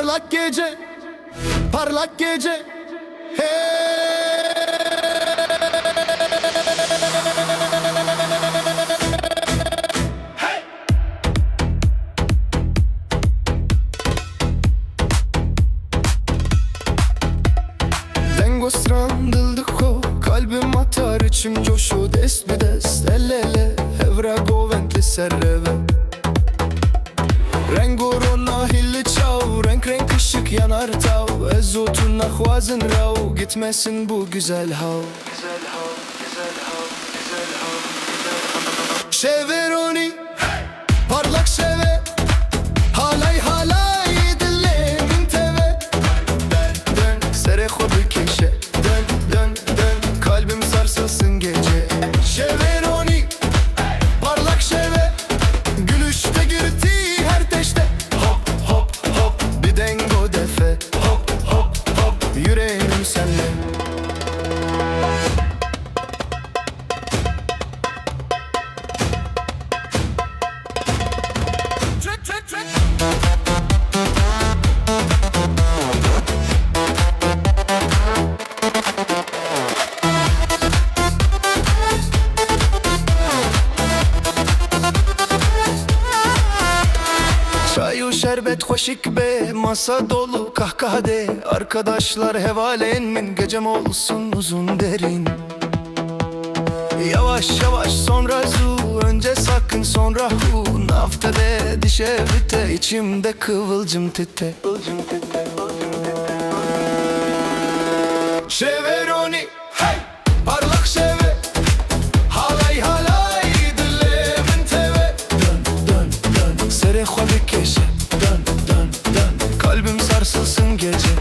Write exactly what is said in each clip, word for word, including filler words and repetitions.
Parlak gece, parlak gece. Hey! Hey! Deng û stran dil dixo, kalbim atar, içim coşo, dest bi dest, el ele, hev re govend li ser reve. Reng û rona hîl li çaw, renk renk ışık yanar taw. Ez û tu naxwazin raw, gitmesin bu güzel hav. Şevê ronî, parlak şeve, halay halay dilê min teve. Dön, dön, serê xwe bikêşe. Dön, dön, dön, kalbim sarsılsın gece. Şevê ronî, parlak şeve, gülüşte girti her teşte. Hop, hop, hop, bir dengo defe. Hop, hop, hop, yüreğim senle. Çay û şerbet xweşik be, masa dolu kahkaha de. Arkadaşlar hevalên min, gecem olsun uzun derin. Yavaş yavaş sonra zu, önce sakın sonra hu. Nav te de dişevite, içimde kıvılcım tite. Şevê ronî, hey! Parlak şeve, halay halay dilê min teve. Dön, dön, dön, serê xwe bikêşe. Dön, dön, dön, kalbim sarsılsın gece.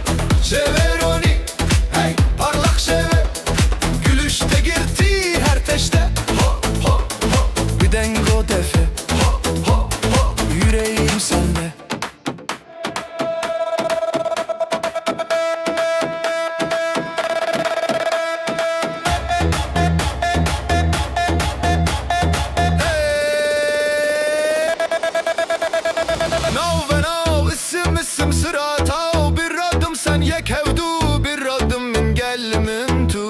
Şevê ronî, hey, parlak şeve, gülüşte girti her teşte. Hop, hop, hop, bir dengo defe. Hop, hop, hop, yüreğim sende. Nav ve nav, isim isim, sıra taw, bir adım sen yek hevdu, bir adım min gel min tu.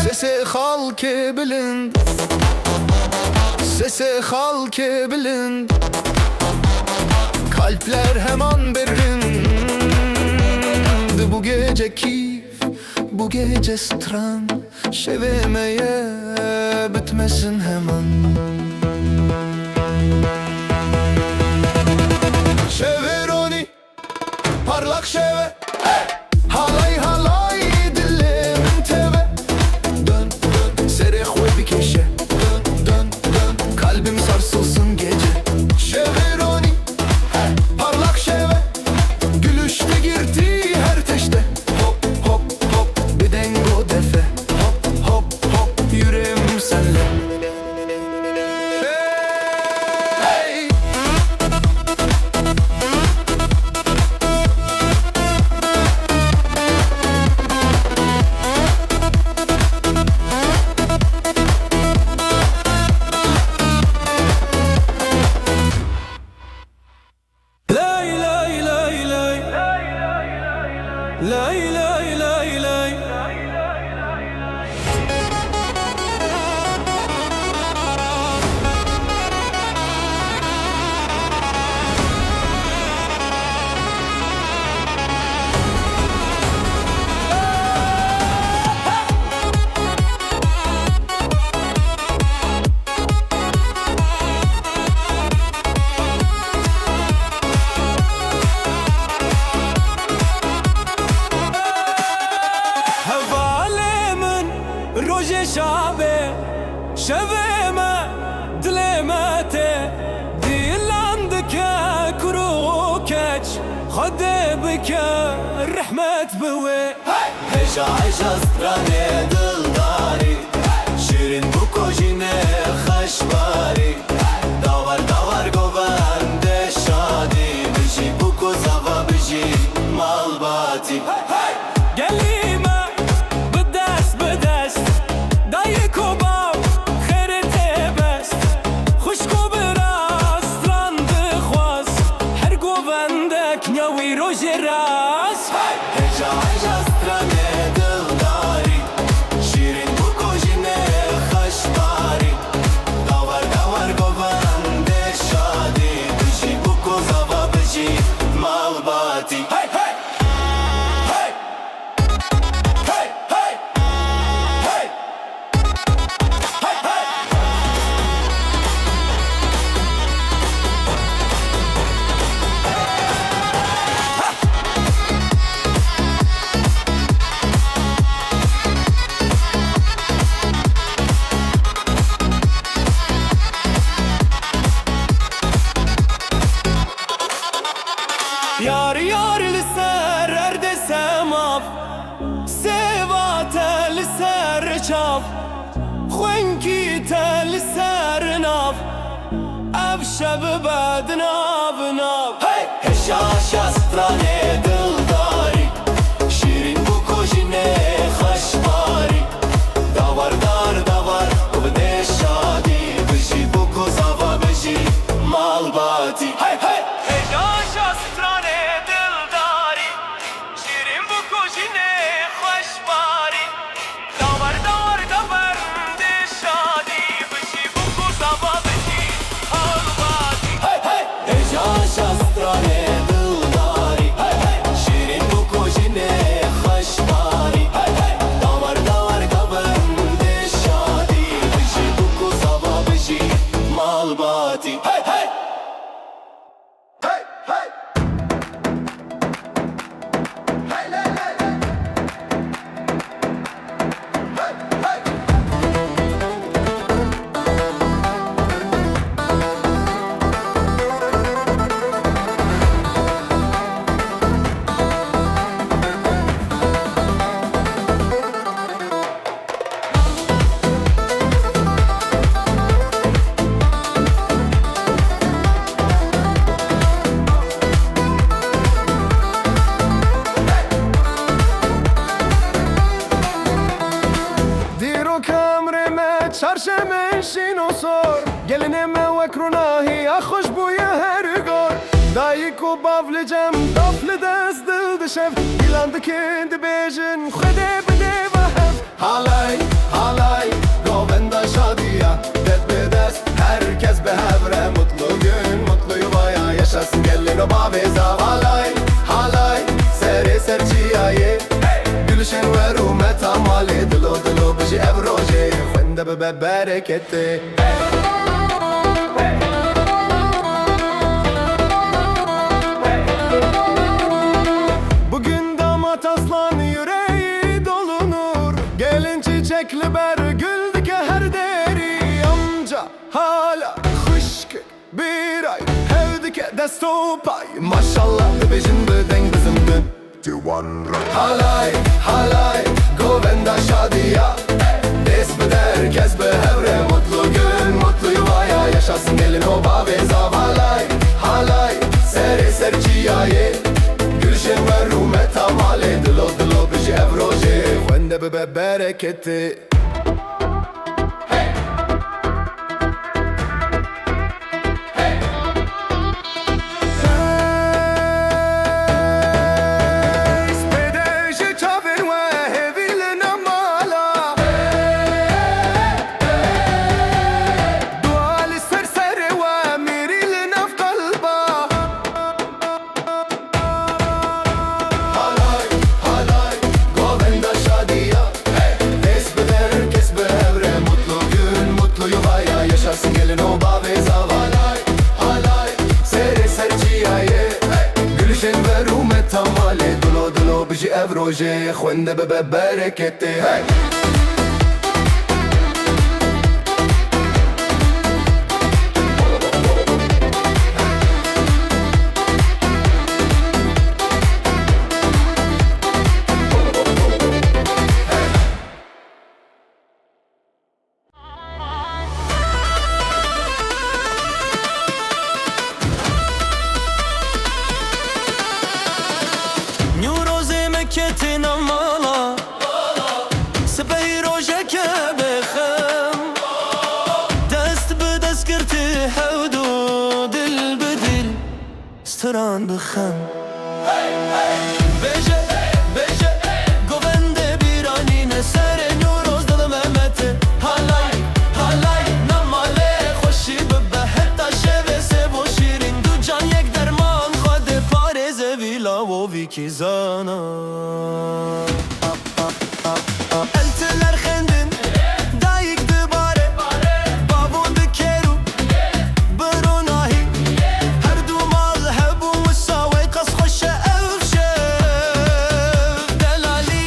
Sesê xalkê bilind, sesê xalkê bilind, kalpler heman birin. Di bu gecekî Bu gece stran, şevê me ye, bitmesin hemen. Şevê ronî, parlak şeve, halay halay dilê min teve. Dön, dön, serê xwe bikêşe. Dön, dön, dön, kalbim sarsılsın gece. Şevê ronî, parlak şeve, gülüşte girti her teşte. Hop, hop, hop, bir dengo defe. Hop, hop, hop, yüreğim senle. Hey! Lay, lay, lay, lay. Lay, lay, lay, lay. Hevalê min, rojê şavê, şevê me, dilê me tê, dîlan dike kur û keç, Xwedê bike rehmet bi wê. Hey! Hêja, hêja stranê dildarî, şîrîn bû ku jî nexweş barî. Dawar, dawar govendê şadî, bijî bû ku zava bijî. Kenya wî rojê rast. Heja, heja stranê dildarî, şîrîn bû ku jinê xweşbarî. Dawar, dawar govendê şadî, bijî bû ku zava bijî malbatî. Hey, hey! Hey! Hey, hey! Hey! Yar yar li ser erdê semav, sêva te li ser çav, xwenkî te li ser nav, ev şev be di nav nav. Hey! Heşa heşa stranê dildarî, şîrîn bû ku jinê xweşbarî. Dawar dar dawar ku bidê şadî, bijî bû ku zava bijî malbatî. Hey, hey! Heşa heşa stranê dildarî, şîrîn bû ku jinê xweşbarî. Dawar dawar govendê şadî, bijî bû ku zava bijî malbatî. Hey, hey! Heşa heşa stranê dildarî, hey, hey! Şîrîn bû ku jinê xweşbarî, hey, hey! Dawar dawar govendê şadî, bijî bû ku zava bijî malbatî. Hey, hey! Hey, hey! Hey, ley, ley, ley! Hey, hey! Dîrok emrê me çarşeme şîn û sor, gelinê me wek ronahî ya xweş bûye her gor. Dayik û bav li cem, daf li dest dil dişev, dîlan dikin dibêjin, Xwedê bidê ve hev. Halay, halay, govenda şadiya, dest bi dest, her kes bi hev re, mutlu gün, mutlu yuvaya yaşasın gelin û bavê zav. Halay, halay, serê ser çiyayê, gülüşên wer û me tamalê, dilo, dilo, bijî ev rojê, xwende bibe bereketê. Bugün damat aslan yüreği dolunur. Gelin çiçekli ber gül dike her deri. Amca hala xwişk bir ay. Hev dike dest û pay. Maşallah dibêjin bi deng bizimdin. Halay, halay, govenda şadiya. Dest bide her kes bi hev re, mutlu gün, mutlu yuvaya, yaşasın gelin û bavê zav. Halay, halay, serê ser çiyayê, gülşên wer û me tamalê, dilo, dilo, bijî ev rojê, xwende bibe bereketê. Halay, halay, govenda şadiya. Hey! Dest bi der, kes bi hev re, mutlu gün, mutlu yuvaya, yaşasın gelin û bavê zav. Halay, halay, serê ser çiyayê. Hey! Gülüşên ver û me tamalê, dilo, dilo, bijî ev rojê, xwende bibe bereketê. Hey! Nûrozê me ketî nav mala, sibehî rojeke bêxem. Dest bi dest girtî hewdo, dil bi dil, stran bi xem. Bêje, bêje, govendê bîranîne serê Newroz, dilê Mehmetê. Halay, halay, na malê xweşî bibe heta şevê sêv û şîrîn. Du can yek derman, Xwedê parêze vî lawo vî kîzana. Eltiler xendin, dayik dibare, bavo dikero, bi ronahî. Her du mal hebû wisa, wey qas xweş e ev şev. Delalî.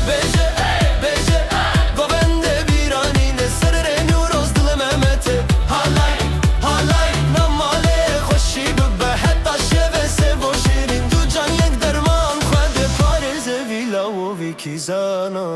Bêje, bêje, govendê bîranîne serê Newroz, dilê Mehmetê. Halay, halay, na malê xweşî bibe heta şevê sêv û şîrîn. Du can yek derman, Xwedê parêze vî lawo vî kîzana.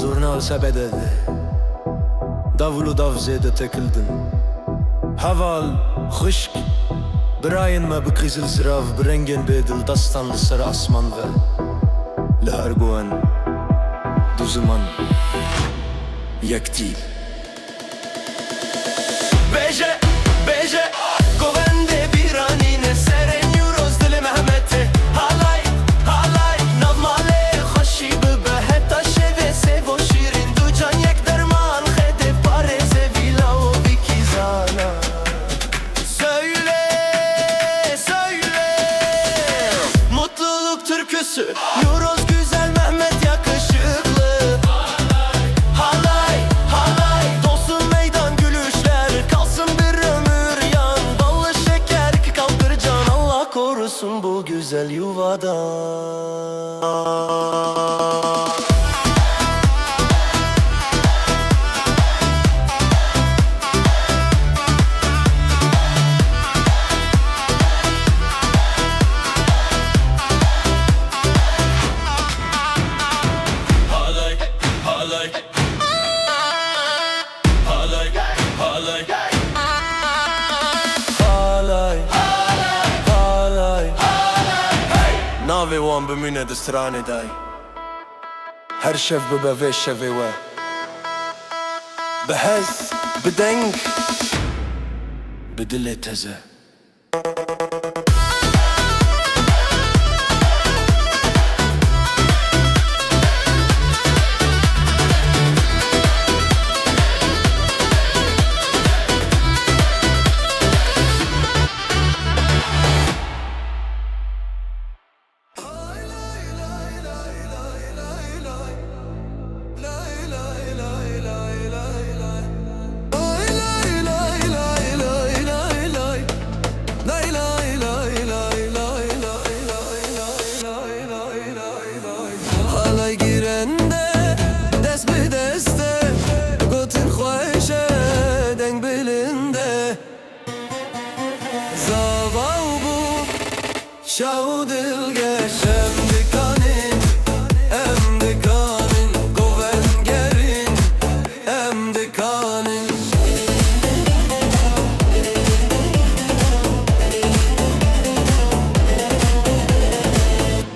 Zurna li sebedê de. Davul û dav zêde têkildin. Heval, xwişk, birayên me bi qîzil zirav, bi rengên bêdil destan li ser asman ve. Li her guhen du ziman, yek dîl. Bêje, bêje, govendê bîranîne serê Newroz, dilê Mehmetê. Halay, halay, nav malê xweşî bibe heta şevê sêv û şîrîn. Du can yek derman, Xwedê parêze vî lawo vî kîzana. Söyle, söyle, mutluluk türküsü. Newroz güzel, Mehmet yakışıklı. Halay, halay, dolsun meydan gülüşler, kalsın bir ömür yan. Ballı şeker ki kalkır can, Allah korusun bu güzel yuvadan. Halay, halay. Halay, halay. Halay, halay. Navê wan bimîne di stranê de. Her şev bibe vê şevê we. Bi hez, bi deng, bi dilê teze. Halay girende, dest bi deste, gotin xweş e, deng bilind e. Zava û bûk, şa û dilgeş, em dikanin, em dikanin, govend gerin, em dikanin.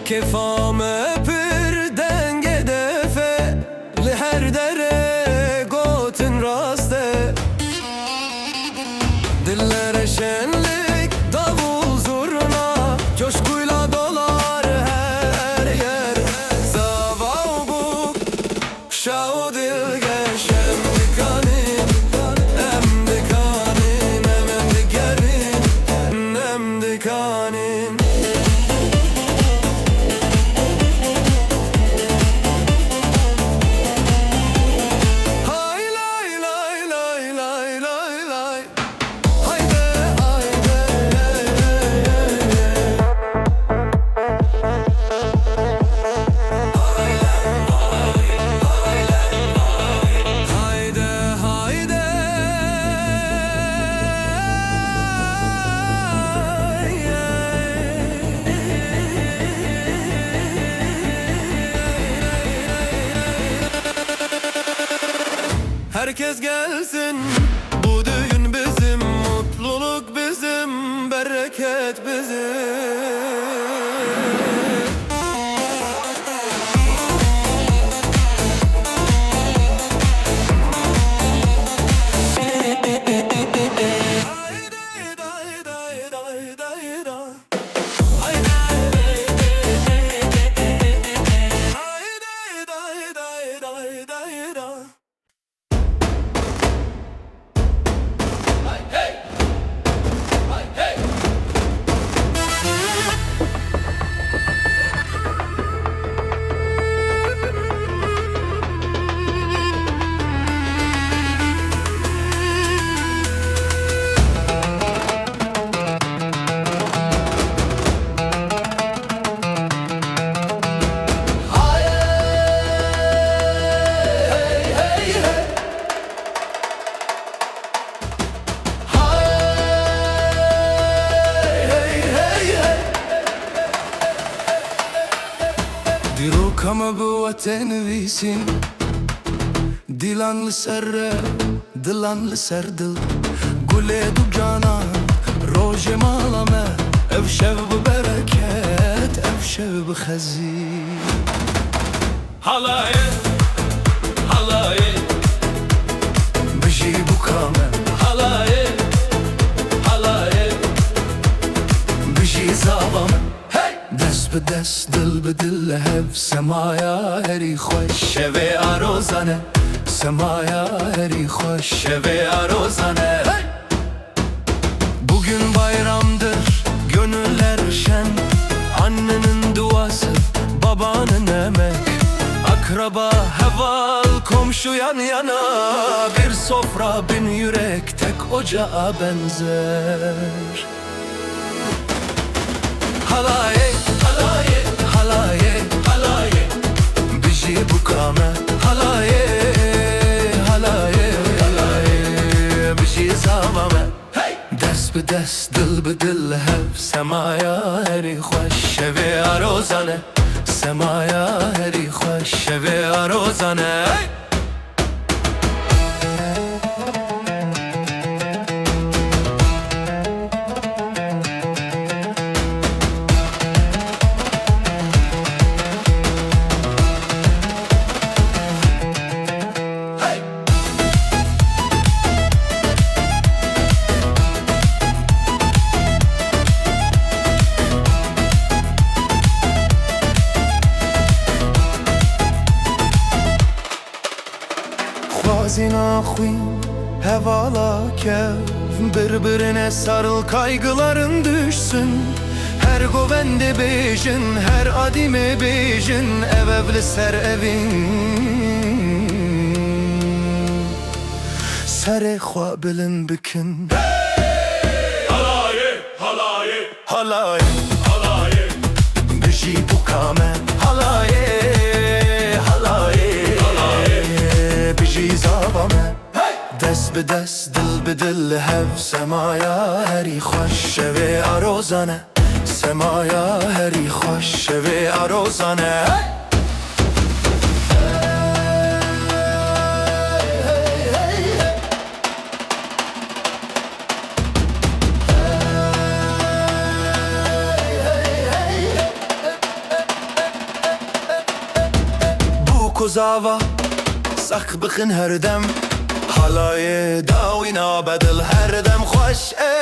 Kêfa me pir dengê def e, li her dere gotin rast e. Dillere şenlik, davul zurna, coşkuyla dolar her yer. Zava û bûk, şa û dilgeş, em dikanin, em dikanin, em, em digerin, em dikanin. Herkes gelsin, bu düğün bizim, mutluluk bizim, bereket bizim. Dîroka me bi we tê nivîsîn. Dîlan li ser re, dilan li ser dil. Gulê du canan, rojê mala me. Ev şev bi bereket, ev şev bi xezî. Halayê, halayê, bijî bûka me. Halayê, halayê, bijî zava me. Hey! Dest bi dest, dil bi dil hev, semaya herî xweş. Şevê arozan e, semaya herî xweş. Şevê arozan e. Hey! Bugün bayramdır, gönüller şen. Annenin duası, babanın emek. Akraba, heval, komşu yan yana. Bir sofra, bin yürek, tek ocağa benzer. Halayê, halayê, halayê, halayê. Bijî bûka me. Halayê, halayê, halayê. Bijî zava me. Hey! Dest bi dest, dil bi dil hev. Semaya herî xweş, şevê arozan e. Semaya herî xweş, şevê arozan e. Hey! Xwazîna xwîn, hevala kev, birbirine sarıl, kaygıların düşsün. Her govendê bêjin, her adîmê bêjin, ev ev li ser evîn. Serê xwe bilind bikin. Halayê, halayê, halayê, halayê. Bijî bûka me. Halayê, halayê, halayê. Bijî zava me. Hey! Dest bi dest, dil bi dil hev. Semaya herî xweş, şevê arozan e. Semaya herî xweş, şevê arozan e. Hey! Bûk û zava, sax bixin her dem. Halayê dawîna bedil her dem xweş e.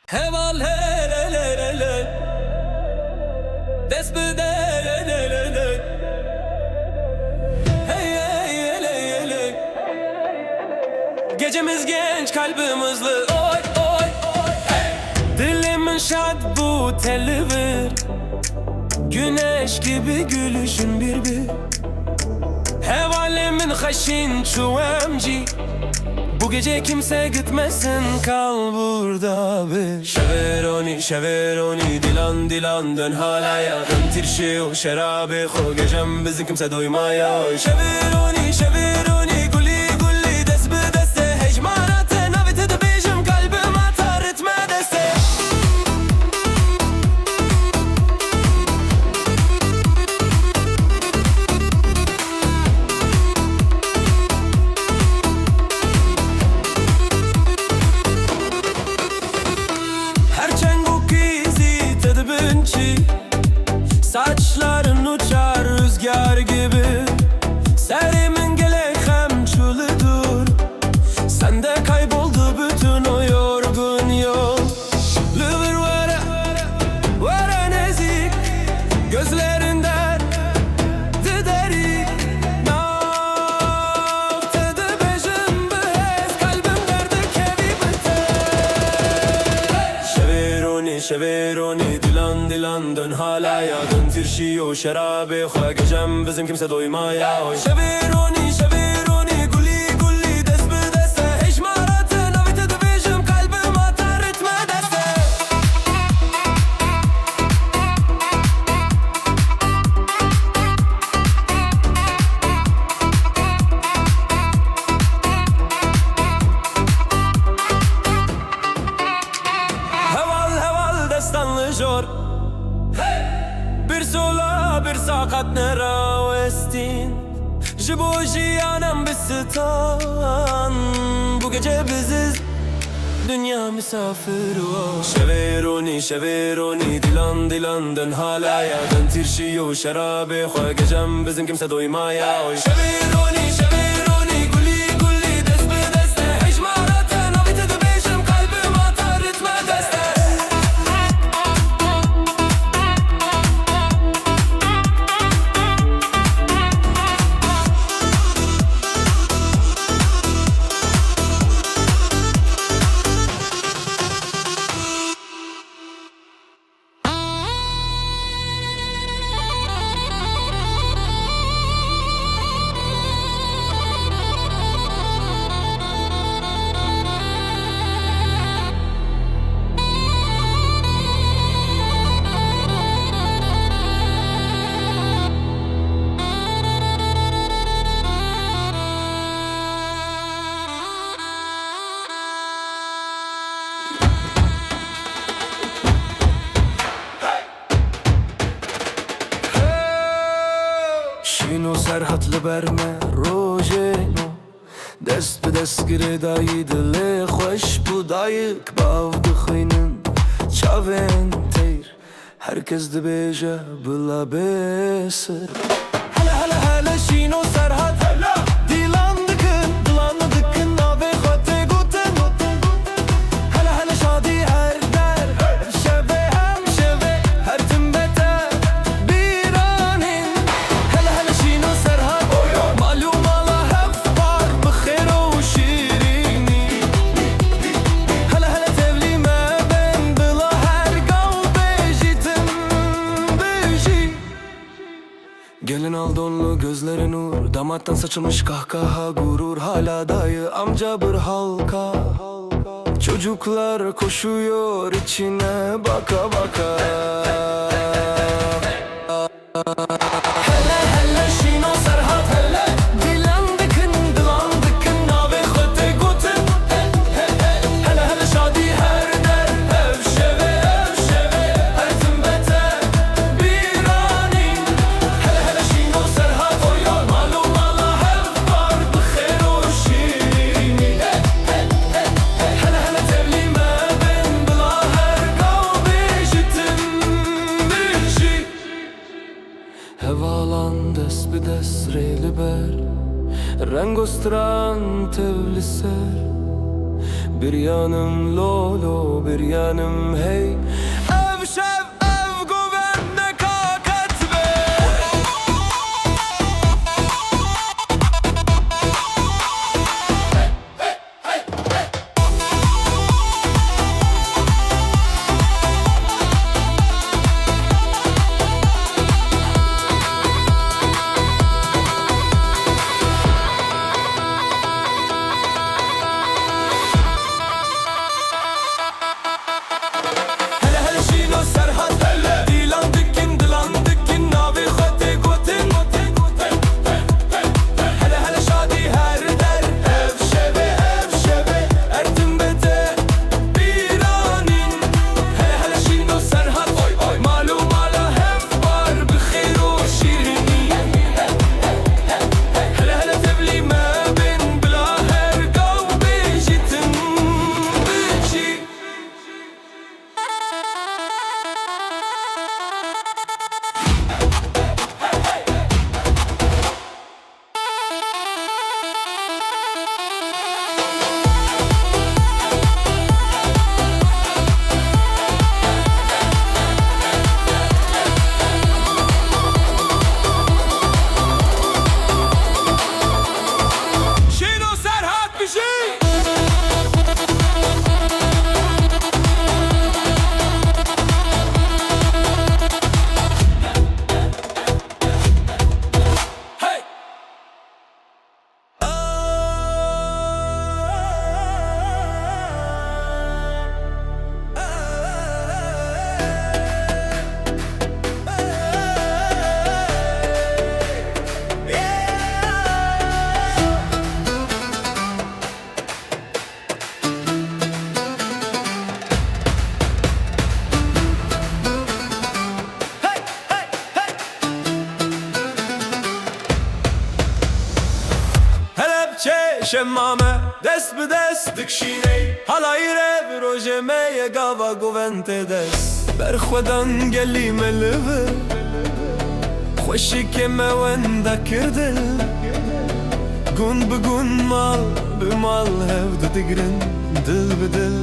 Heval hele hele hele. Dest bi de hele hele hele. Hey hey hele hele. Gecemiz genç, kalbim hızlı. Oy oy oy. Hey. Dilim şad bu televir. Güneş gibi gülüşün bir bir. Hevalê min xweşîn çû emcî. Bu gece kimse gitmesin, kal burada bir. Şevê ronî, şevê ronî, dilan dilan dön halaya. Dön tirşê û şerabê xwe, gecem bizim kimse doymaya. Şevê ronî, şevê ronî. Saçların uçar rüzgar gibi. Serê min gelek xem çulê dûr. Sende kayboldu bütün o yorgun yol. Li vir were, were nezik. Gözlerinden di derî. Nav te dibêjim bi hêz, kalbim derdikevî bi te. Şevê ronî, şevê ronî, dilan dilan, dön halaya, dön tirşî û şerabê xwe, gecem bizim kimse doymaya. Oy şevê ronî, şevê ronî, gulî gulî, dest bi dest e, hêj ma re te, navê te dibêjim, kalbim ata ritme dest e. Heval heval destan li jor. Bir sola bir saqat nerawestin. Ji bo jiyanan bi sitan. Bu gece biziz. Dünya misafir wa. Şevê ronî, şevê ronî, dilan dilan, dön halaya, dön tirşî û şerabê xwe, gecem bizim kimse doymaya. Oy şevê ronî, şevê ronî, gulî gulî, dest bi dest e, hêj ma re te, navê te dibêjim, kalbim ata ritme dest e. Şîno Serhat li ber me rojê nû. Dest bi dest girêdayî, dilê xweş bû dayik, bav dixwînin çavên teyr. Her kes dibêje bila bê sir. Hele hele hele Şîno Serhat, hele! Dîlan dikin, dilan dikin, navê xwe tê gotin. Hele hele şadî her der, ev şevê, ev şevê, her tim beter, bîranîn. Hele hele Şîno Serhat, mal û mala hev par bi xêr û şîrînî. Hele hele tevlî me bên, bila her gav bêjî tim bijî. Gelin al donlu, gözleri nur, damattan saçılmış kahkaha, gurur, hala dayı, amca bir halka. Çocuklar koşuyor içine baka baka. Hele hele Şîno Serhat, hele! Dîlan dikin, dilan dikin, navê xwe tê gotin. Hele hele şadî her der, ev şevê, ev şevê, her tim beter, bîranîn. Hele hele Şîno Serhat, oy oy, mal û mala hev par bi xêr û şîrînî. Hele hele tevlî me bên, bila her gav bêjî tim bijî. Hevalan dest bi dest rê li ber, reng û stran tev li ser. Bir yanım lolo, bir yanım hey. Ev şev, ev govend neka ketbe. Şema me dest bi dest dikşînê. Halayî re bi rojê me ye gava govend tê dest. Berxwedan gelî me li vir. Xweşikê me wenda kir dil. Gund bi gund, mal bi mal hev didigrin dil bi dil.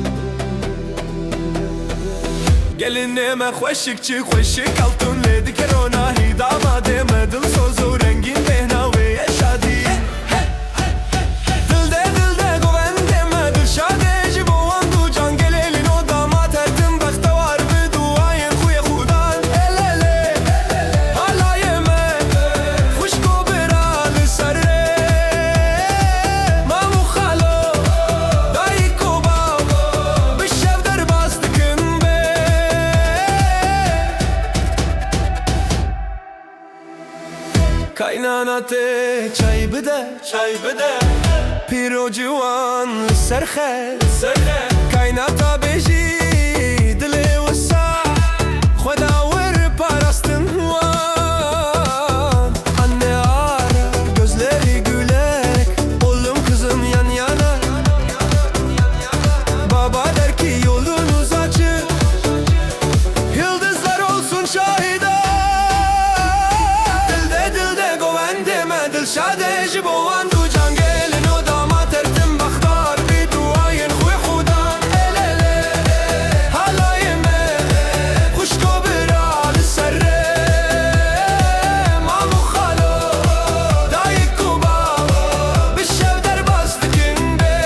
Gelinê me xweşik çi xweşik altun lê dike ronahî damadê me dilsoz û rengîn bêhna wê ye şadî. Dil de dil de govendê me dilşadê ji bo wan du can gelê lîno damat her tim bextewar bi duayên xwe yê xudan. Elelê halayê me xwişko bira li ser rê mam û xalo dayik û bav bi şev derbas dikin bê. Kaynana tê çay bide, çay bide. Pîr û ciwan li ser xe, li ser xe. Kaynata bêjî dilê wisa, Xweda wir parastin wan. Anne ara, gözleri gülerek, oğlum kızım yan yana. Baba der ki yolun uzaçı, yıldızlar olsun şahida. Dilde dilde govendê me dilşadê ji bo wan du can gelin û damat her tim bextewar bi duayên xwe xudan. Elelê halayê me xwişko bira li ser rê mam û xalo dayik û bav bi şev derbas dikin bê.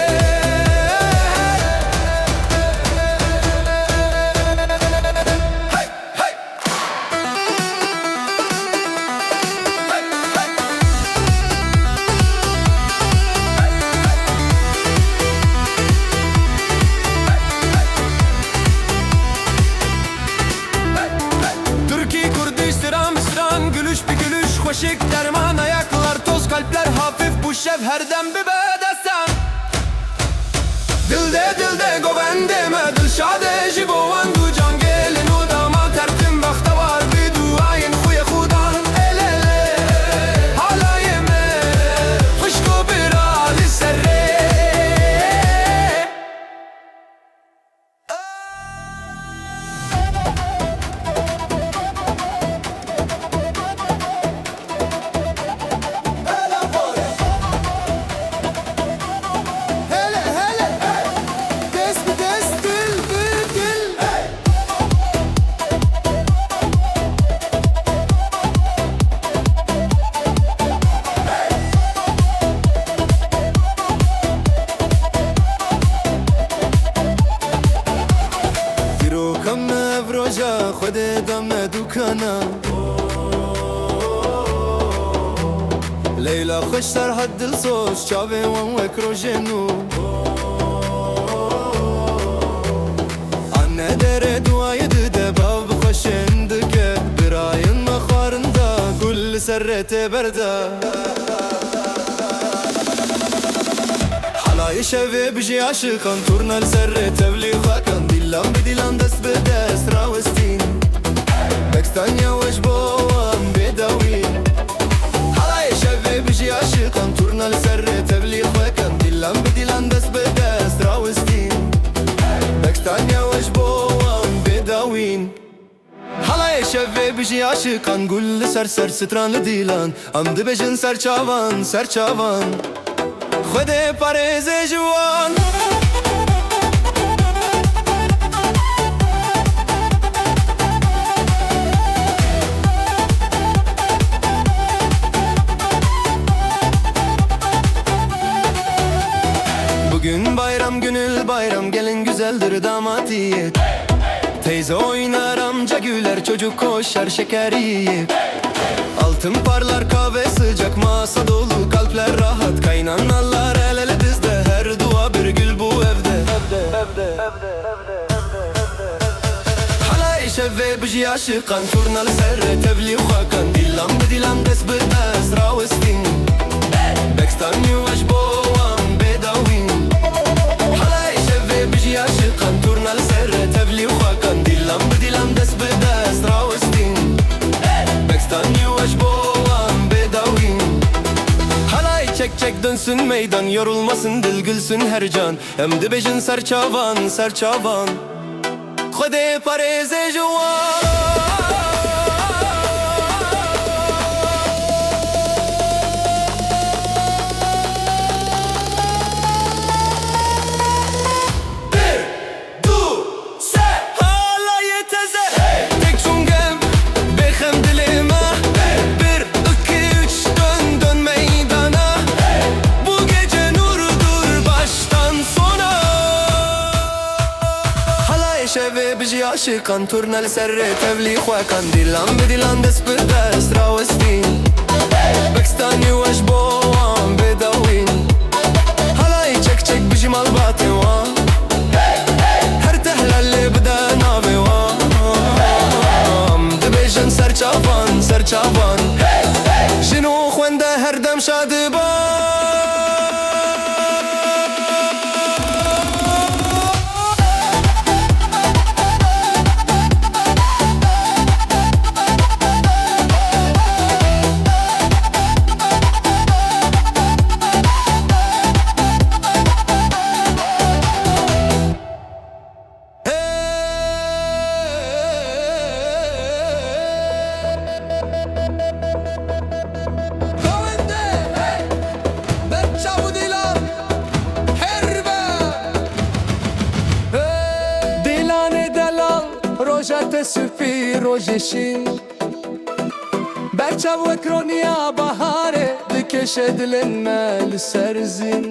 Türkî, Kurdî, stran bi stran, gülüş bi gülüş, xweşik derman, ayaklar toz, kalpler hafif, bu şev her dem bibe destan. Dilde dilde govendê me dilşadê ji bo wan du can gelin û damat her tim bextewar bi duayên xwe yê xudan. Elelê halayê me xwişko bira li ser rê. Hele hele, dest bi dest, dil bi dil. Dîroka me ev roja Xwedê da me dûkana. Leyla xweş, Serhat dilsoz, çavê wan wek rojê nû. Anne derê duayê dide, bav bi xweşên dike. Birayên me xwarin da, gul li ser rê tê berda. Halayê şevê bijî aşiqan, turna li ser rê tevlî xwe kan. Dîlan bi dîlan, dest bi dest rawestîn. Bekstaniya we ji bo wan bê dawîn. Halayê şevê bijî aşiqan, turna li ser rê tevlî xwe kan. Dîlan bi dîlan, dest bi dest rawestîn. Bekstaniya we ji bo wan bê dawîn. Halayê şevê bijî aşiqan, gul li ser ser, stran li dîlan. Em dibêjin ser çavan, ser çavan. Xwedê parêze ji wan. Bugün bayram, gönül bayram, gelin güzeldir damatiyet. Teyze oynar, amca güler, çocuk koşar şekeriye. Altın parlar, kahve sıcak, masa dolu, kalpler rahat. Kaynanalar el ele dizde, her dua bir gül bu evde. Halayê şevê bijî aşiqan, turna li ser rê tevlî xwe kan. Dîlan bi dîlan, dest bi dest rawestîn. Bekstanî we ji bo wan bê dawîn. Halayê şevê bijî aşiqan, turna li ser rê tevlî xwe kan. Dîlan bi dîlan, dest bi dest rawestîn. Bekstanî we ji bo wan bê dawîn. Halayê çek çek dön Meydan yorulmasın, dil gülsün her can. Em dibêjin ser çavan, ser çavan. Xwedê parêze ji wan. Du, se. Halayê teze. Tek çûn gem, bêxem dilê me. Bir, iki, üç, dön, dön meydana. Bu gece nurdur baştan sona. Halayê şevê bijî aşiqan, turna li ser rê tevlî xwe kan. Dîlan bi dîlan dest bi dest rawestîn. Bekistanî weş bo wan bê dawîn. Halayê çek çek bijî malbatê wan. Her tehla lê bide navê wan. Dibêjin ser çavan, ser çavan. Jin û xwende her dem şadiban. Govende, hey! Berçav û dîlan, her be! Hey! Dîlanê delal, roja te spî, rojê şîn. Berçav wek roniya baharê, dikêşe dilên me li ser zîn.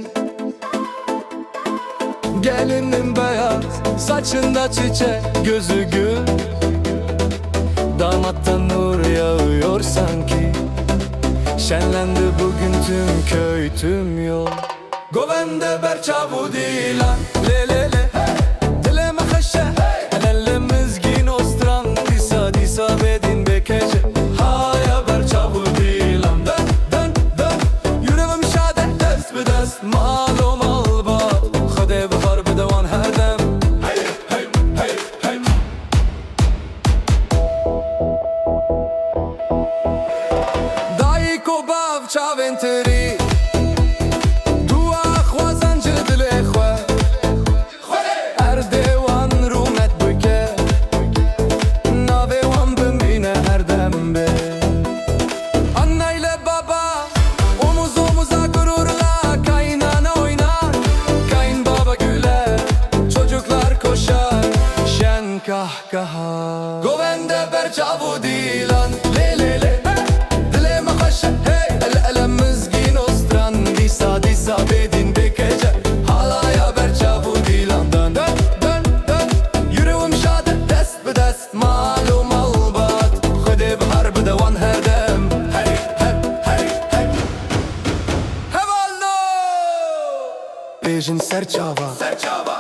Gelinim beyaz, saçında çiçek, gözü gül. Damatta nur yağıyor sanki. Şenlendi bugün tüm köy, tüm yol. Govende berçav û dîlan, lê lê lê. Dilê me xweş e, hele lê mizgîn ostran. Dîsa dîsa bêdîn bêkece. Haya berçav û dîlan, dön dön dön. Yüreğim şad e, dest bi dest. Mal û malbat, Xwedê bihar bide wan her dem. Hey, hey, hey, hey. Dayik û bav çavên tirî, dua xwazan ji dilê xwe. Erdê wan rûmet bike, navê wan bimîne her dem bê. Anne ile baba, omuz omuza gururla, kaynana oynar, kayınbaba güler, çocuklar koşar, şen kahkaha. Govende berçav û dîlan, lê lê lê. Dilê me xweş e, hey. El ele mizgîn ostran, dîsa dîsa bêdîn bêkece. Halaya berçav û dîlan, dön dön dön dön. Yüreğim şad e, dest bi dest. Mal û malbat, Xwedê bihar bide wan her dem. Hey, hey, hey, hey. Hevalno! Bêjin ser çava. Ser çava.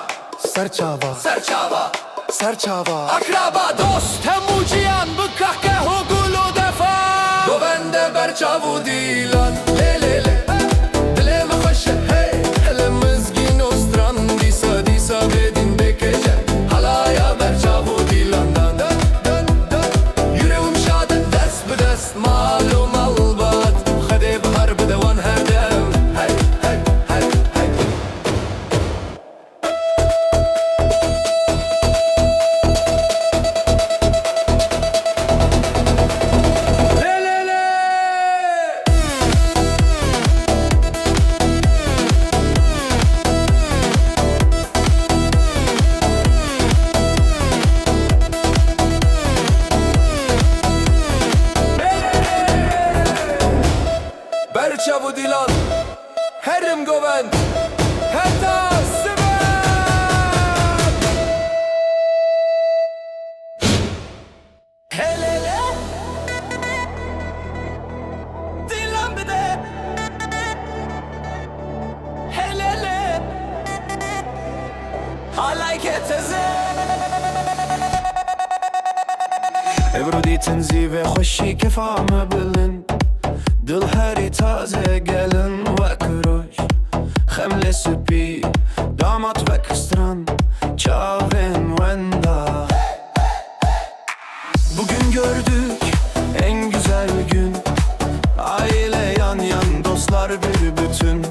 Ser çava. Ser çava. Ser çava. Akraba, dost, hemû ciyan bi kahkeh û gul û defa. Govende berçav û dîlan, lê lê lê. Dilê me xweş e, hey. Hele mizgîn ostran, dîsa dîsa bêdîn bêkece. Halaya berçav û dîlan, dön dön dön. Yüreğim şad e, dest bi dest, mal û malbat. Xwedê bihar bide wan her dem. Hey, hey, hey, hey. Berçav û dîlan, herim govend, heta sibe! Helele, dîlan bide. Helele, halayke teze. Evro dîtin zî vê xweşî kefa me bilind. Dil herî taze gelin wek roj. Xemlê spî, damat wek stran, çavên wenda. Bugün gördük en güzel gün. Aile yan yan, dostlar bir bütün.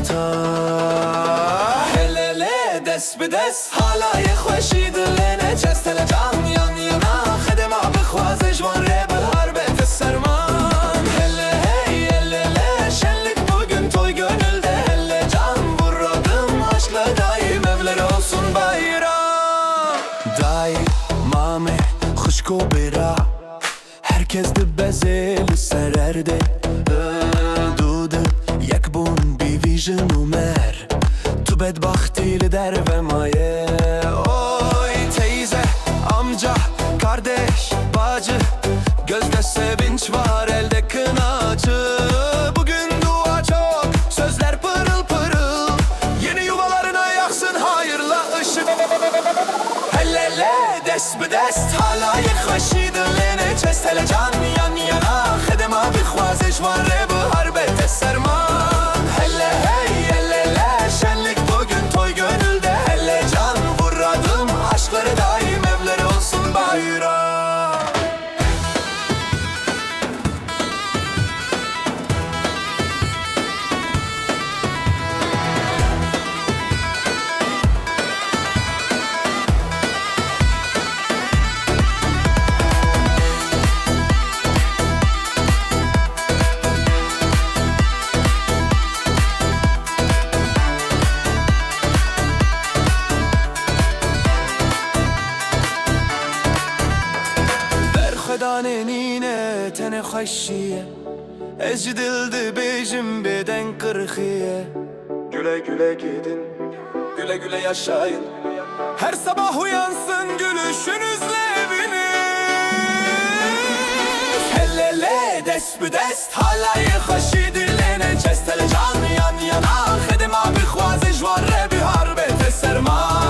Ta. Hel ele, dest bi dest, halayê xweşî dilê neçe, ez, hele can yan yana, xedê ma bixwaze, ji wan re bihar bête serman. Hele hey, el ele, şenlik bugün, toy gönülde, hele can vuralım, aşkla daim evler olsun bayram. Dayê, mamê, xwişk û bira, her kes dibeze li ser erdê. Du dil yek bûn, bî vî jin û mer. Tu bedbaxtî li derve maye. Oy teyze, amca, kardeş, bacı, gözde sevinç var, elde kına acı. Bugün dua çok, sözler pırıl pırıl. Yeni yuvalarına yaksın hayırla ışık. Hel ele, dest bi dest, halayê xweşî dilê neçe, ez, hele can yan yana, xedê ma bixwaze, ji wan re bihar bête serman. Hele hey, el ele, şenlik bugün, toy gönülde, hele can vuralım, aşkları daim evleri olsun bayram. Berxwedanê nîne, tenê xweşî ye. Ez ji dil dibêjim, bêdeng qirxî ye. Güle güle gidin, güle güle yaşayın. Her sabah uyansın gülüşünüzle eviniz. El ele, dest bi dest, halayê xweşî dilê neçe, ez, hele can yan yana, xedê ma bixwaze, ji wan re bihar bête serman.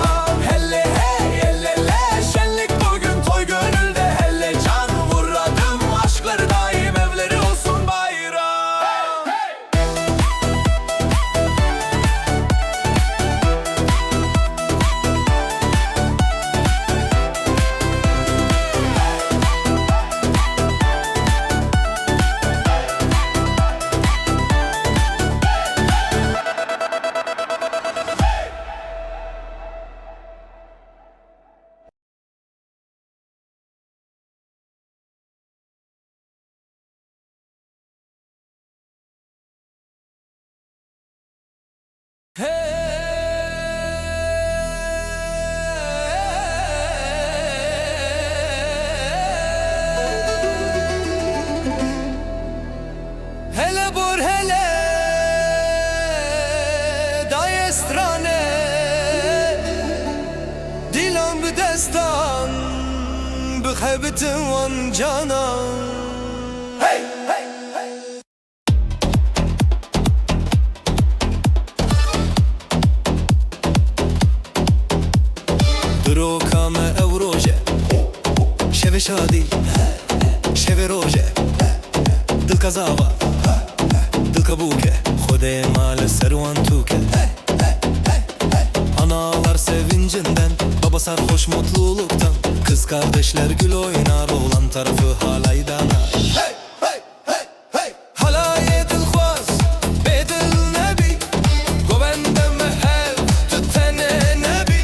Hele hey, el ele, şenlik bugün, toy gönülde, hele can vuralım, aşkları daim evleri olsun bayram. Hele bor hele, dayê strane, dilan bi destan, bixebitin wan canan. Hey, hey, hey. Diroka me ew roj e, şevê şadî, şevê roj e. Dilka zava, dilka bûk e. Xwedê ma li ser wan tûk e. Analar sevincinden, baba sarhoş mutluluktan. Kız kardeşler gül oynar, oğlan tarafı halay dana. Hey, hey, hey, hey. Halayê dilxwaz bêdil nebî, govende me hev tu tenê nebî.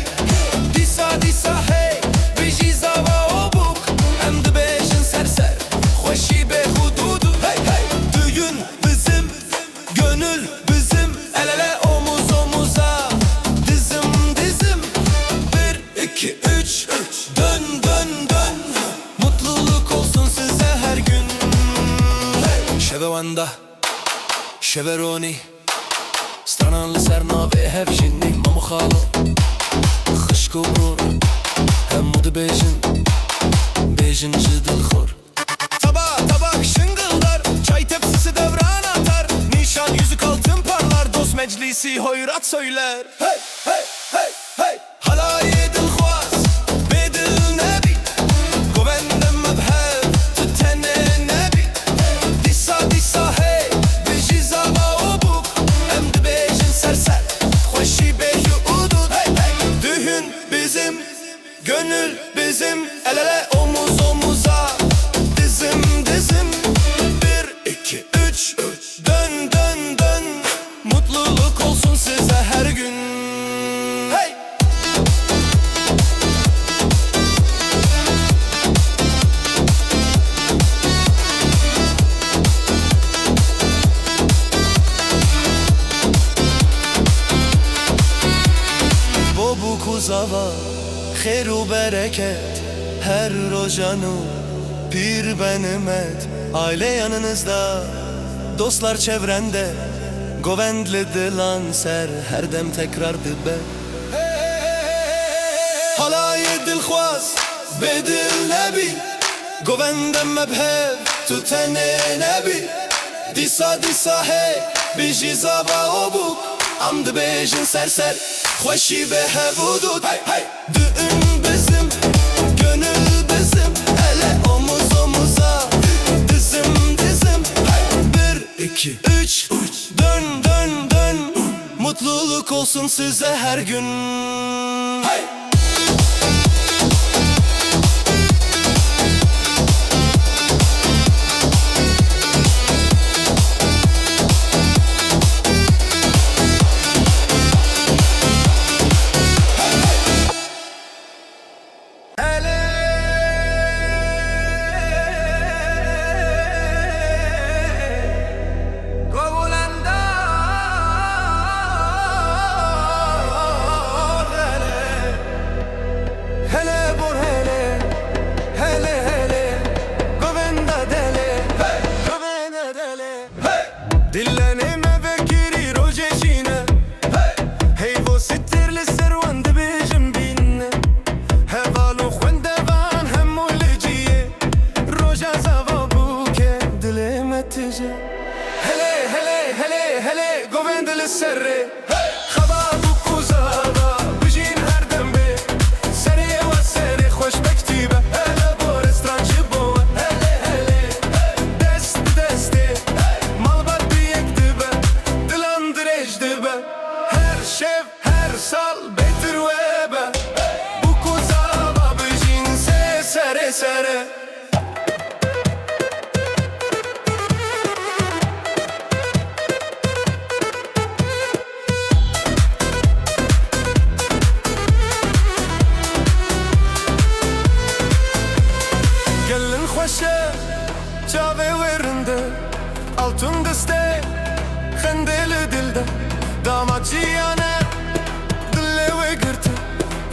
Dîsa, dîsa hey, bijî zava û bûk. Em dibêjin ser ser, xweşî bêhudûd. Hey, hey. Düğün bizim, gönül bizim, el ele omuz omuza, dizim dizim. Bir, iki, üç, üç. Dön, dön, dön. Mutluluk olsun size her gün. Hey! Şeve wenda, şeve ronî. Stranan li ser navê hev jinî, mam û xalo, xişk û biror. Hemû dibêjin, bêjin ji dilxor. Taba, tabak şıngıldar, çay tepsisi devran atar. Nişan yüzük altın parlar, dost meclisi hoyrat söyler. Hey, hey, hey, hey. Halayê dilxwaz bêdil nebî, govendê me bi hev tu tenê nebî. Dîsa, dîsa hey, bijî zava û bûk. Em dibêjin ser ser, xweşî bêhudûd. Hey, hey. Dühün bizim, gönül bizim, el ele omuz omuza, dizim dizim. Bir, iki, üç, üç. Dön, dön, dön. Mutluluk olsun. Xêr û bereket her roja nû, pîr be nimet aile yanınızda, dostlar çevrende, govend li dilan ser her dem tekrar dibe. Halayê dilxwaz bêdil nebî, govende me bi hev tu tenê nebî. Dîsa, dîsa hey, bijî zava û bûk, em dibêjin ser ser, xweşî be hev û dût. Hey, hey! Düğün bizim, gönül bizim, ele omuz omuza, dizim dizim. Hey! Bir, iki, üç, dön, dön, dön. Mutluluk olsun size her gün. Hey! Hele bor hele, hele hele, govenda dele, govenda dele. Dilanê me vekirî rojê şîne. Heyvo sitir li ser wan dibêjin bîne. Heval û xwendevan hemû li ciyê. Roja zava bûke dilê me tije. Hele, hele, hele, hele, govend li ser rê. Xebab û kuzava bijîn her dem bê. Serê we serê xweşbektî be. Hele bor stran ji bo we. Hele hele. Dest bi destê. Malbat bi yek dibe. Dilan dirêj dibe. Her şev, her sal bêtir we be. Bûk û zava bijîn sê serê sere. Gelin xweş e, çavê wê rind e, altûn distê, xendê li dil de. Damat jiyan e, dilê wê girtî,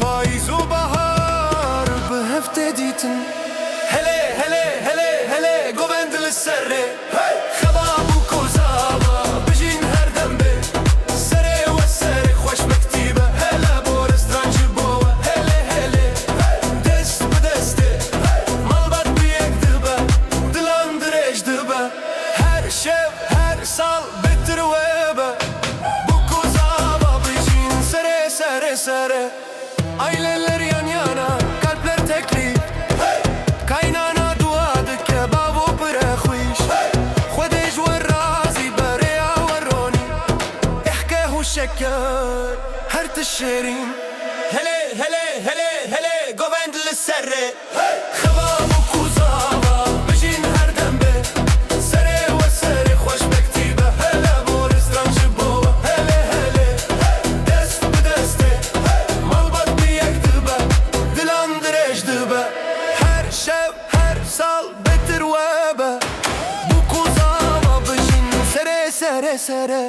payîz û bahar bi hev tê dîtin. Hele, hele, hele, hele, govend li ser rê. Xebab û kozava bijîn her dem bê. Serê we serê xweşbektî be. Hele bor stran ji bo we. Hele hele. Dest bi destê. Malbat bi yek dibe. Dilan dirêj dibe. Her şev, her sal bêtir we be. Bûk û zava bijîn serê serê serê. Aileler yan yana, kalpler teklîf. Kaynana dua dike, bavo pire xwîş. Xwedê ji we razî be, rêya we ronî. Ehke hû şeker, her tişt şêrîn. Hele, hele, hele, hele, govend li ser rê. Xebab û kuzava, bijîn her dem bê. Serê we serê xweşbektî be. Hele bor stran ji bo we. Hele hele. Dest bi destê. Malbat bi yek dibe. Dilan dirêj dibe. Her şev, her sal bêtir we be. Bûk û zava bijîn serê serê serê.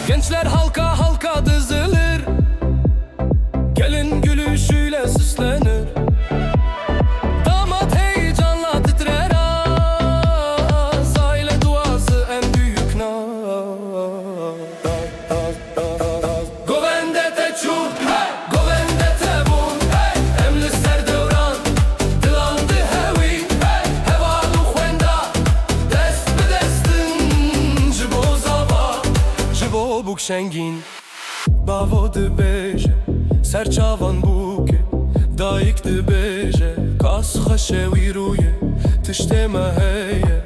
Gençler halka halka dizilir. Gelin gülüşüyle süslenir. Damat heyecanla titrer az. Aile duası en büyük naz. Govende te çûn, hey! Govende te bûn, hey! Em li ser dewran dilan dihewîn, hey! Heval û xwenda dest bi dest in ji bo zava, ji bo bûk şengîn. Bavo dibêje, ser çavan bûk e. Dayik dibêje, kas xweş e wî rûyê. Tiştê me heye,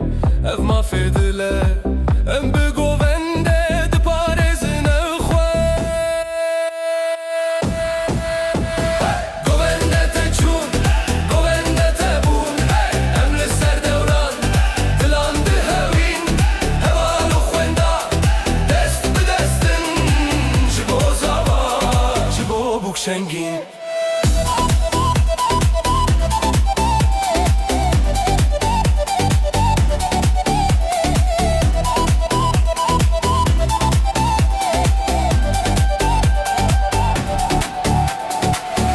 ev mafê dil e. Em bi govendê diparêzin ew xwe. Govende te çûn, govende te bûn, em li ser dewran dilan dihewîn. Heval û xwenda dest bi dest in, ji bo zava, ji bo bûk şengîn.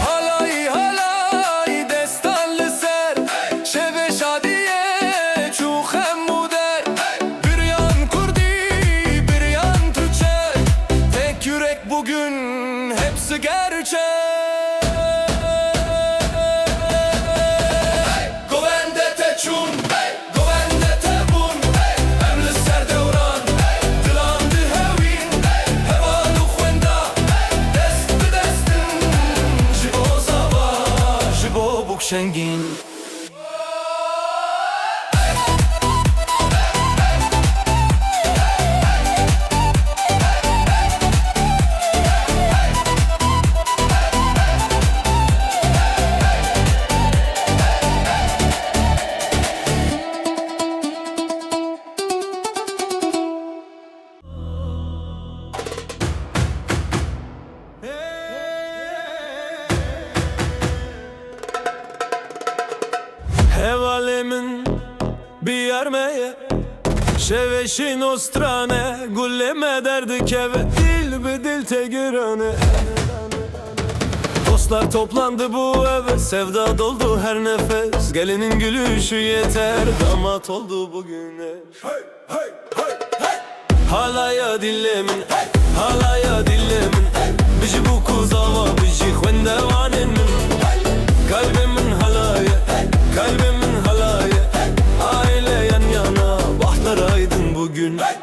Halayî, halayî, destan li ser şevê şadiyê çû xem û der. Biryan kurdî, biryan Türkçe, tek yürek bugün hepsi gerçek. Govende te çûn, hey! Govende te bûn, hey! Em li ser dewran, hey! Dilan dihewîn, hey! Heval û xwenda, hey! Dest bi dest in, ji bo zava, ji bo bûk şengîn. Hevalê min, biyar me ye. Şevê şîn û stran e, gulê me derdikeve. Dil bi dil tê girane. Dostlar toplandı bu eve, sevda doldu her nefes. Gelinin gülüşü yeter, damat oldu bugüne. Hey, hey, hey, hey! Halaya dilê min, hey! Halaya dilê min, hey! Bijî bûk û zava, bijî xwendevanên min. Hey! Kalbê min halaya, hey! Kalbê min halaya, hey! Aile yan yana, bahtlar aydın bugün. Hey!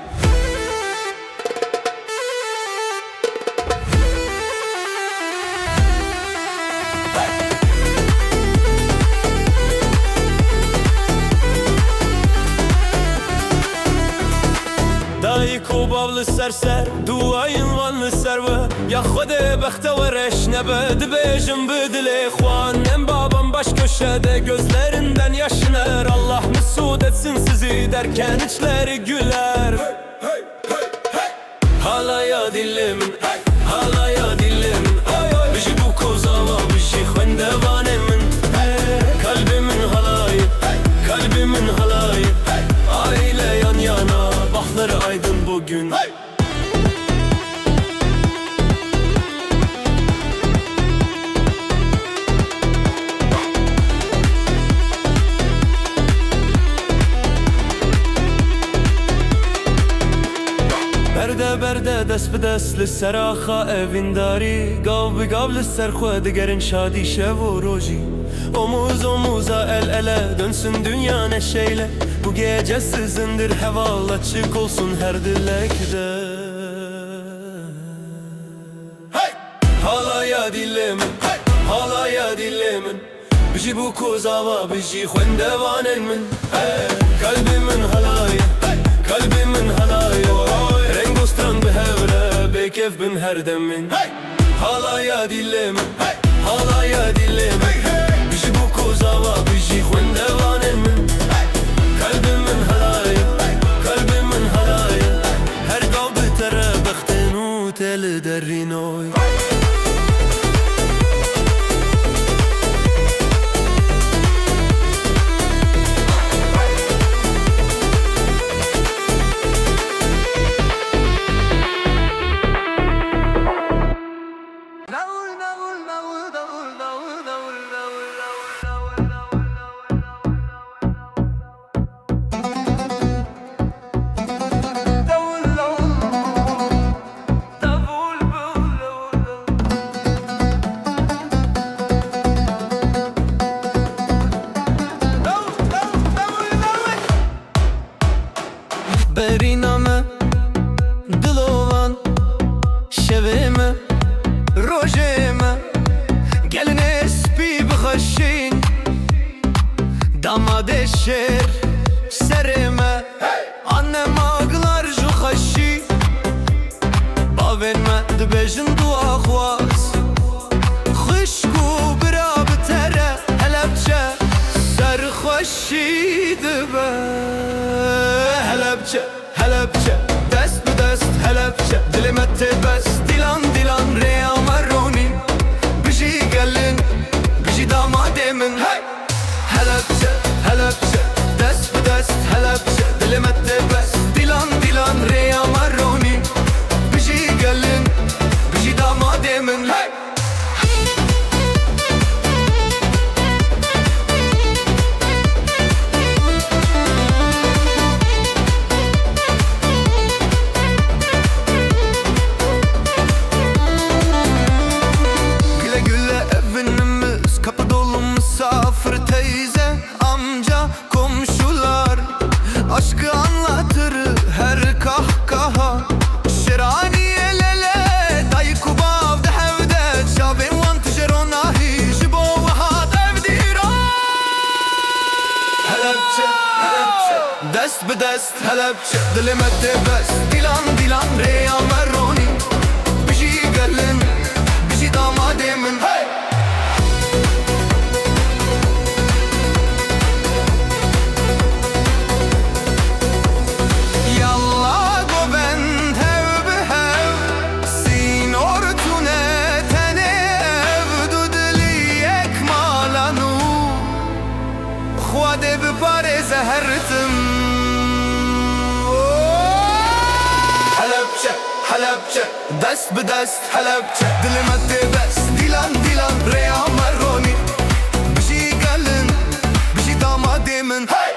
Dayik û bav li ser ser, duayên wan li ser we. Ya Xwedê bexte we reş nebe, dibêjim bi dilê xwe. Annem babam baş köşede, gözlerinden yaş iner. Allah mesut etsin sizi derken içleri güler. Hey, hey, hey, hey! Halaya dilê min, hey! Halaya dilê min, hey, hey! Bijî bûk û zava, bijî xwendevanê min, hey! Kalbê min halayê, hey! Kalbê min halayê, hey! Aile yan yana, bahtları aydın bugün. Hey! Berde berde, dest bi dest li ser axa evîndarî, gav bi gav li ser xwe digerin şadî şev û rojî. Omuz omuza, el ele, dönsün dünya neşeyle. Bu gece sizindir heval, açık olsun her dilekte. Hey! Halaya dilê min, hey! Halaya dilê min. Bijî bûk û zava, bijî xwendevanên min. Hey! Kalbê min halaye, hey! Kalbê min halaye. Reng û stran bi hev re, bêkêf bin her dem min. Hey! Halaya dilê min, hey! Halaya dilê min, hey, hey! Bijî bûk û zava, bijî xwendevanên min. Hey! Kalbê min halaye, hey! Kalbê min halaye. Her gav bi te re Te li derînoy. Berîna me, dilovan, şevê me, rojê me, gelinê spî bi xweşîn, damadê şêr serê me. Anema gilar ji xweşî, bavên me dibêjin dua xwaz. Xwişk û bira bi te re Helebçe, serxweşî dibe. Helebçe, Helebçe, dest bi dest Helebçe, dilê me tê bes. Dîlan dîlan rêya me ronîn, bijî gelin, bijî damadê min. Hey! Helebçe, Helebçe, dest bi dest Helebçe, dilê me tê bes. Dîlan dîlan rêya me ronî, bijî gelin, bijî damadê min. Hey! Güle güle evinimiz, kapı dolu misafir, teyze, amca, komşular. Aşkı anlatır her kahkaha. Şêranî el ele, dayik û bav di hev de, çavên wan tije ronahî, ji bo wiha dev dîran. Helebçe, Helebçe, dest bi dest Helebçe, dilê me tê bes. Dîlan dîlan rêya me ronî, bijî gelin, bijî damadê min. Hey! Yalla govend hev bi hev, sînor tune tenê ev du dilî yek mala nû. Xwedê biparêze her tim. Helebçe, Helebçe, dest bi dest Helebçe, dilê me tê bes. Dîlan dîlan rêya me ronî, bijî gelin, bijî damadê min. Hey!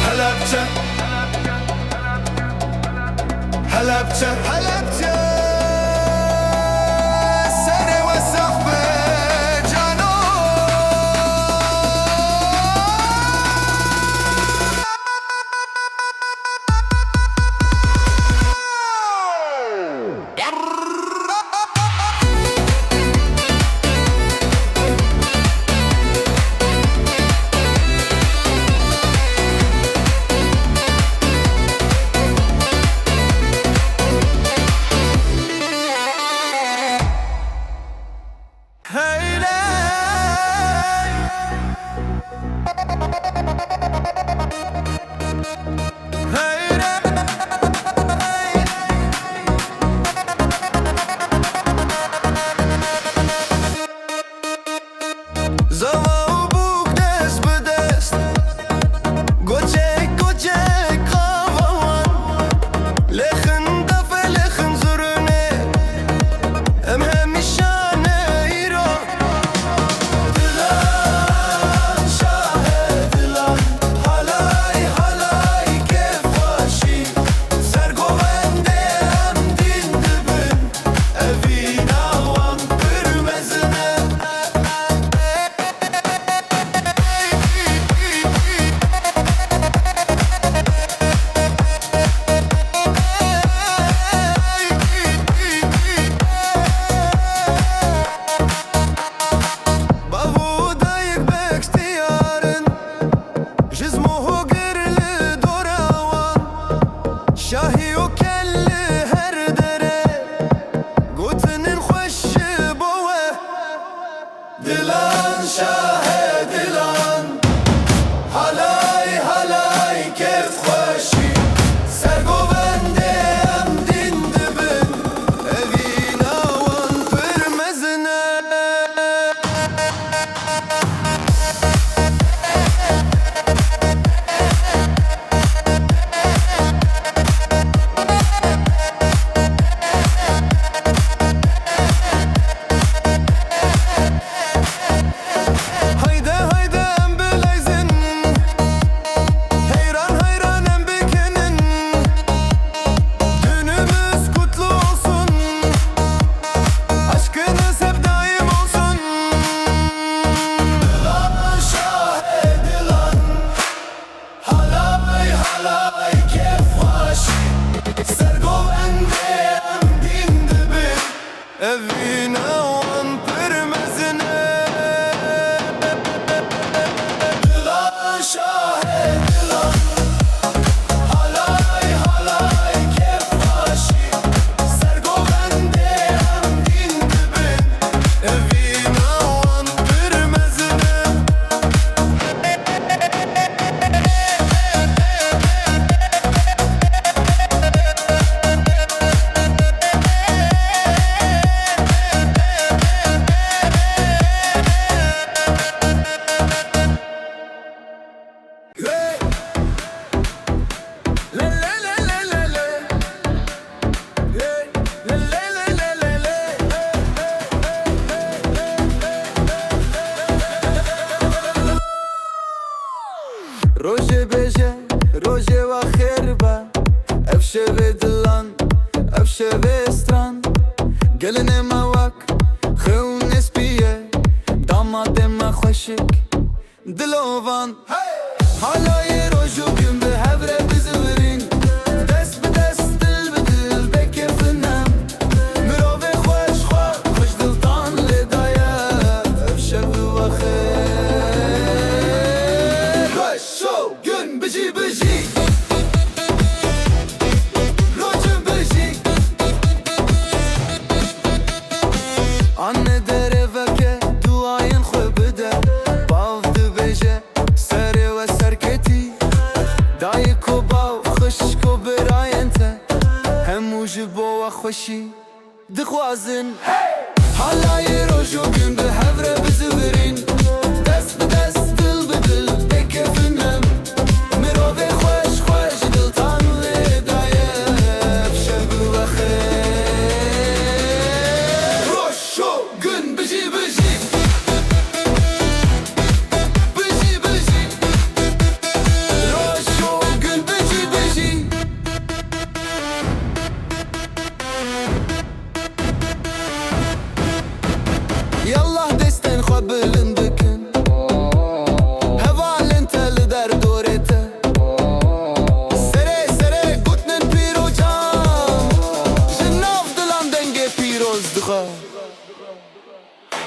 Helebçe, Helebçe, Helebçe, serê we sax be cano. Gelinê me wek xewnê spî ye, damadê me xweşik dilovan. Halayê roj û gün bi hev re bizivirîn, dest bi dest, dil bi dil bê kêfin em. Mirovê xweş xwe xweş diltan lê daye, ev şev bi we xêr. Xweş û gün bijî bijî. Rojin bijî. Anne derê veke, duayên xwe bide. Bav dibêje, serê we serketî. Dayik û bav, xwişk û birayên te, hemû ji bo we xweşî dixwazin. Halayê roj û gün bi hev re bizivirîn, dest bi dest, dil bi dil bê kêfin em. Mirovê xweş xwe ji diltan lê daye, ev şev bi we xêr. Roj û gün bijî bijî. Bijî bijî. Roj û gün bijî bijî. Yallah destên xwe bilind bikin. Hevalên te li derdorê te. Serê serê gotinên pîrocan. Ji nav dilan dengê pîroz dixe.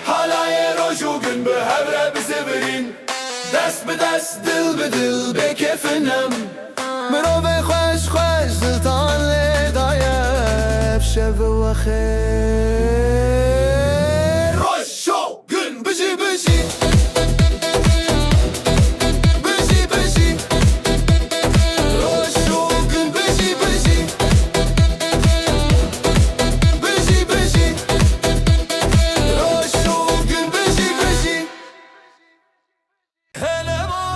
Halayê roj û gün bi hev re bizivirîn. Dest bi dest, dil bi dil bê kêfin em. Mirovê xweş xweş diltan lê daye, ev şev bi we xêr. Roj û gün bijî bijî. Bijî bijî. Roj û gün bijî bijî. Bijî bijî. Roj û gün bijî bijî. Hele bay,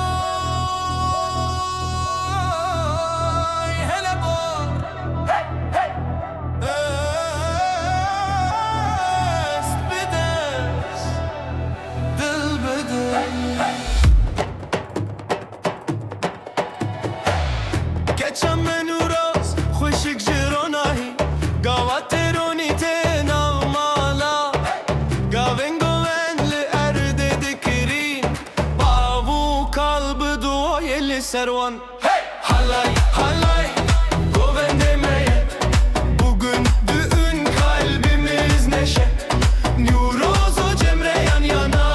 hele bay. Hey, hey. Dest bi dest, dil bi dil. Hey, hey. Keça me nûroz, xweşik ji ronahî, gawa têronî tê nav mala. Gavên govend li erdê dikirîn, bav û kal bi duayê li ser wan. Hey! Halay, halay, govendê me ye, bugün düğün, kalbimiz neşe. Newroz û Cemre yan yana,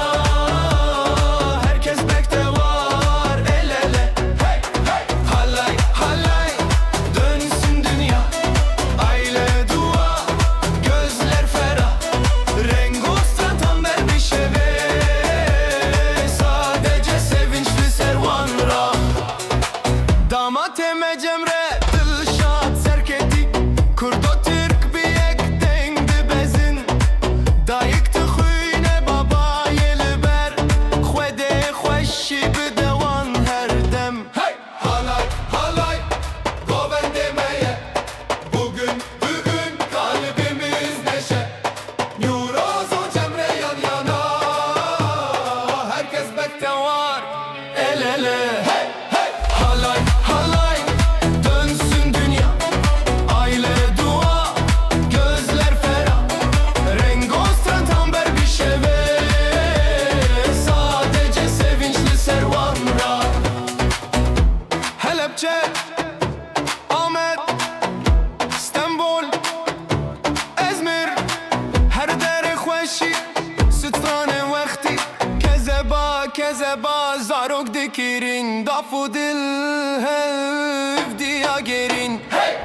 herkes bektewar el ele. Hey, hey, halay, halay, dönsün dünya. Aile, dua, gözler ferah. Rengos tam ber bir şeve. Sadece sevinçli serwan ra. Damatê me Cemre Dilşad Serketî, Kurd û Tirk bi yek deng dibezin. Dayik dixwîne, babayê li ber Xwedê xweşî bide wan her dem. Hey! Halay, halay, govendê me ye. Bugün, düğün, kalbimiz neşe. Newroz û Cemre yan yana, herkes bektewar el ele. Hey, hey! Halay, halay, dönsün dünya. Aile, dua, gözler ferah. Rengos tam ber bir şeve. Sadece sevinçli serwan ra. Helepçe, Amed, Stenbol, Ezmir, her derê xweşî, stranê wextî, kezeba, kezeba, zarok dikirin, daf û dil hevdiya gerin. Hey!